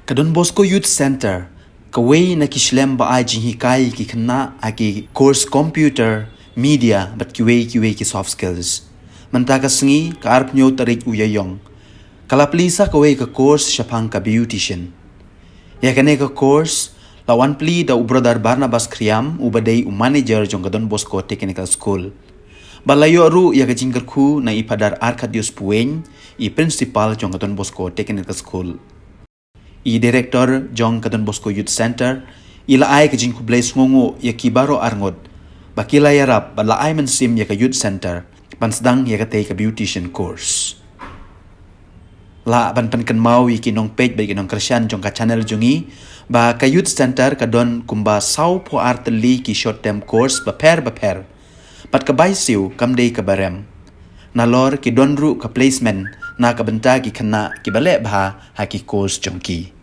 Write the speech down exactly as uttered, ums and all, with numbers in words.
Ka Don Bosco Youth Center kawei na ki shlem ba ai jinghikai ki khynnah ha ki course computer, media bad kiwei kiwei ki soft skills. Mynta ka sngi ka arphew tarik u Ïaïong ka la plie sa kawei ka course shaphang ka beautician. Ïa kane ka course la wan plie da u brother Barnabas Khriam uba dei u manager jong ka Don Bosco Technical School. Bad la ïoh ruh ïa ka jingkyrkhu na i Phadar Arkadius Puweiñ, i principal jong ka Don Bosco Technical School. I director jong ka Don Bosco Youth Center i la ai ka jingkhublei sngewnguh ïa ki baroh arngut ba ki la ïarap bad la ai mynsiem ïa ka Youth Center ban sdang ïa katei ka beautician course. Lah ban pynkynmaw ïa ki nongpeit bad ki nongkyrshan jong ka channel jong ngi ba ka Youth Center ka don kumba sawphew ar tylli ki short term course bapher bapher. Bad ka bai siew kam dei kaba rem. Nalor ki don ruh ka placement na ka bynta ki khynnah kiba leh bha ha ki course jong ki.